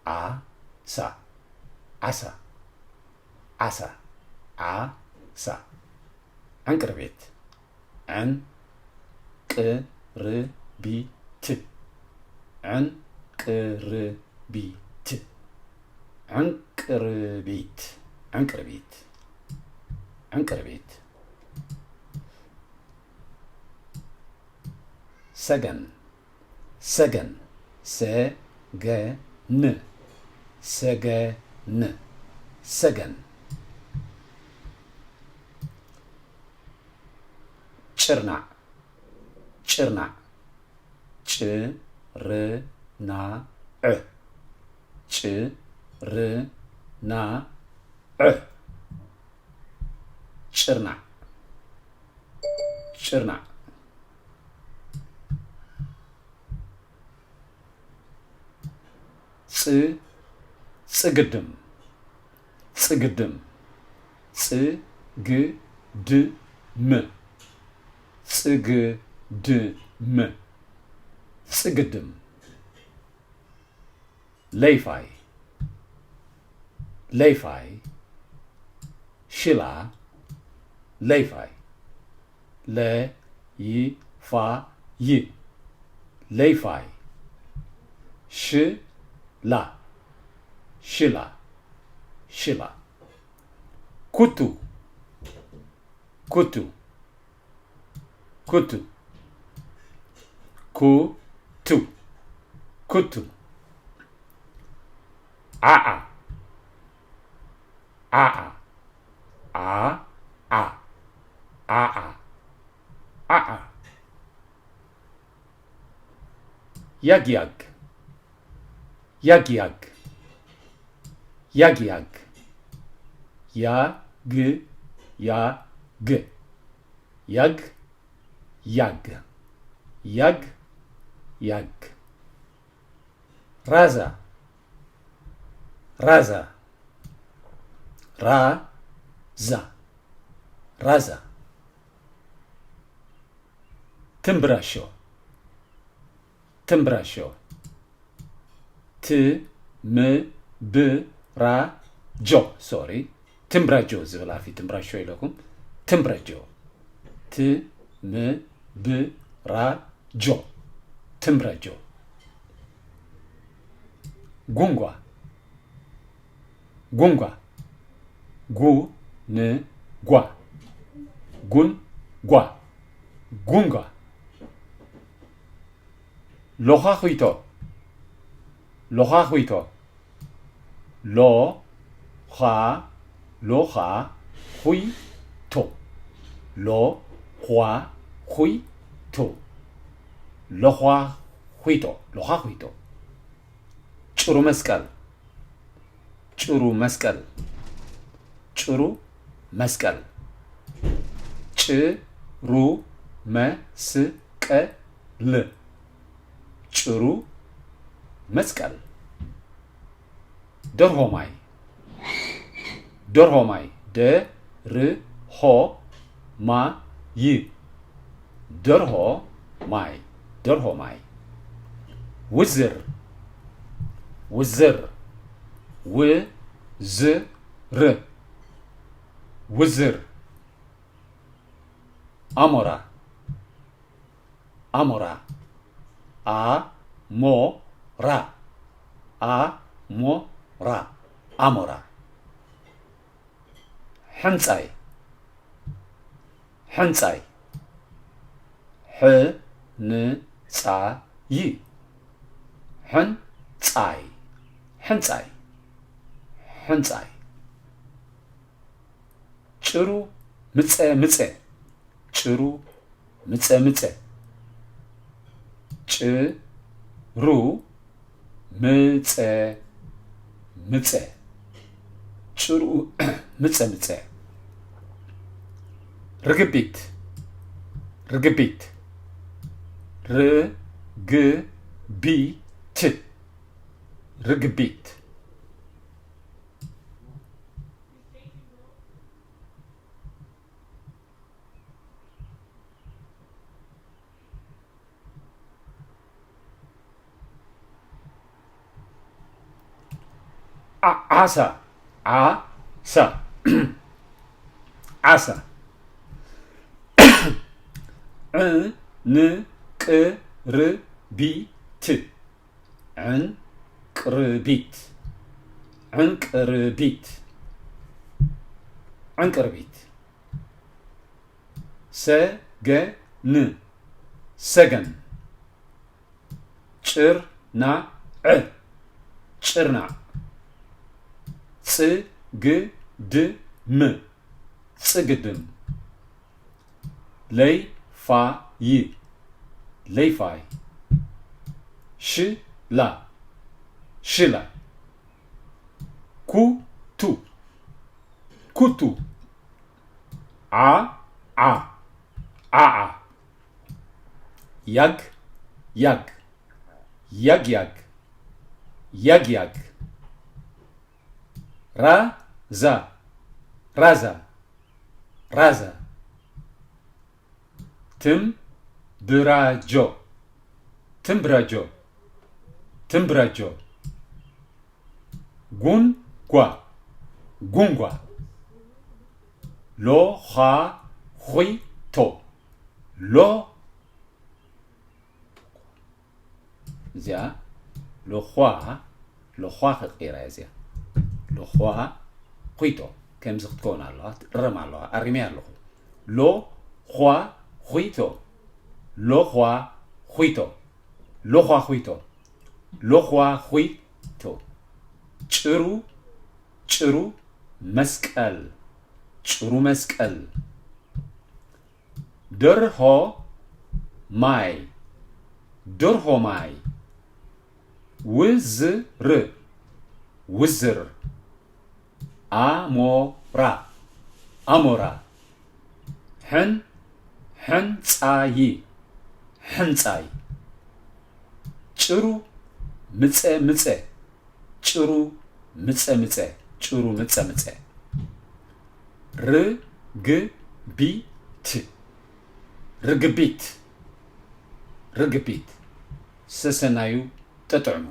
ዓሳ፣ ዓሳ፣ ዓሳ፣ ዓሳ። ዕንቅርቢት፣ ዕንቅርቢት፣ ዕንቅርቢት፣ ዕንቅርቢት፣ ዕንቅርቢት፣ ዕንቅርቢት። ሰገን፣ ሰገን፣ ሰገን፣ ሰገን፣ ሰገን። ጭርናዕ፣ ጭርናዕ፣ ጭርናዕ፣ ጭርናዕ። ጭርናዕ፣ ጭርናዕ። ጽ-፣ ጽግድም፣ ጽግድም፣ ጽግድም፣ ጽግድም፣ ጽግድም። ለይፋይ፣ ለይፋይ፣ ሽላ፣ ለይፋይ፣ ለይፋይ፣ ለይፋይ፣ ሽላ፣ ሽላ፣ ሽላ። ኩቱ፣ ኩቱ፣ ኩቱ፣ ኩቱ፣ ኩቱ። ዓዓ፣ ዓዓ፣ ዓዓ፣ ዓዓ፣ ዓዓ። ያግያግ፣ ያግያግ፣ ያግያግ። ያግ፣ ያግ፣ ያግ፣ ያግ፣ ያግ፣ ያግ። ራዛ፣ ራዛ፣ ራዛ፣ ራዛ። ትምብራሾ፣ ትምብራሾ፣ ትምብራጆ፣ ሶሪ፣ ትምብራጆ ዝብል ኣፊ ትምብራሾ ኢለኩም። ትምብራጆ፣ ትምብራጆ፣ ትምብራጆ። ጉንጓ፣ ጉንጓ፣ ጉንጓ፣ ጉንጓ፣ ጉንጓ። ሎኻኹይቶ፣ ሎኻኹይቶ፣ ሎኻ፣ ሎኻኹይቶ፣ ሎዃኹይቶ፣ ሎዃኹይቶ፣ ሎኻኹይቶ። ጭሩ መስቀል፣ ጭሩ መስቀል፣ ጭሩ መስቀል፣ ጭሩ መስቀል፣ ጭሩ መስቀል። ደርሆ ማይ፣ ደርሆ ማይ፣ ደርሆ ማይ፣ ደርሆ ማይ፣ ደርሆ ማይ። ውዝር፣ ውዝር፣ ውዝር፣ ውዝር። ኣሞራ፣ ኣሞራ፣ ኣሞራ፣ ኣሞራ፣ ኣሞራ። ሕንጻይ፣ ሕንጻይ፣ ሕንጻይ፣ ሕንጻይ፣ ሕንጻይ፣ ሕንጻይ። ጭሩ ምጸ ምጸ፣ ጭሩ ምጸ ምጸ፣ ጭሩ ምጸ ምጸ፣ ጭሩ ምጸ ምጸ። ርግቢት፣ ርግቢት፣ ርግቢት፣ ርግቢት። ዓ- ዓሳ ዓሳ ዓሳ። ዕንቅርቢት። ዕንቅርቢት። ዕንቅርቢት። ዕንቅርቢት። ሰገን። ሰገን። ጭርናዕ። ጭርናዕ። ጽግድም። ጽግድም። ለይፋይ። ለይፋይ። ሽላ። ሽላ። ኩቱ። ኩቱ። ዓዓ። ዓዓ። ያግ። ያግ። ያግያግ። ያግያግ። ራዛ። ራዛ። ራዛ። ትምብራጆ። ትምብራጆ። ትምብራጆ። ጉንጓ። ጉንጓ። ሎዃኹቶ። ሎ እዚኣ ሎዃ። ሎዃ ክቕይራ እየ እዚኣ። ሎዃ ኹይቶ። ከምዚ ክትከውን ኣለዋ። ትእረም ኣለዋ። ኣሪመያ ኣለኹ። ሎዃ ኹይቶ። ሎዃ ኹይቶ። ሎዃ ኹይቶ። ሎዃ ኹይቶ። ጭሩ። ጭሩ መስቀል። ጭሩ መስቀል። ደርሆ ማይ። ደርሆ ማይ። ውዝር። ውዝር። ኣሞራ። ኣሞራ። ሕን። ሕንጻይ። ሕንጻይ። ጭሩ ምጸ ምጸ። ጭሩ ምጸ ምጸ። ጭሩ ምጸ ምጸ። ርግቢት። ርግቢት። ርግቢት። ሰሰናዩ ጠጥዕሙ።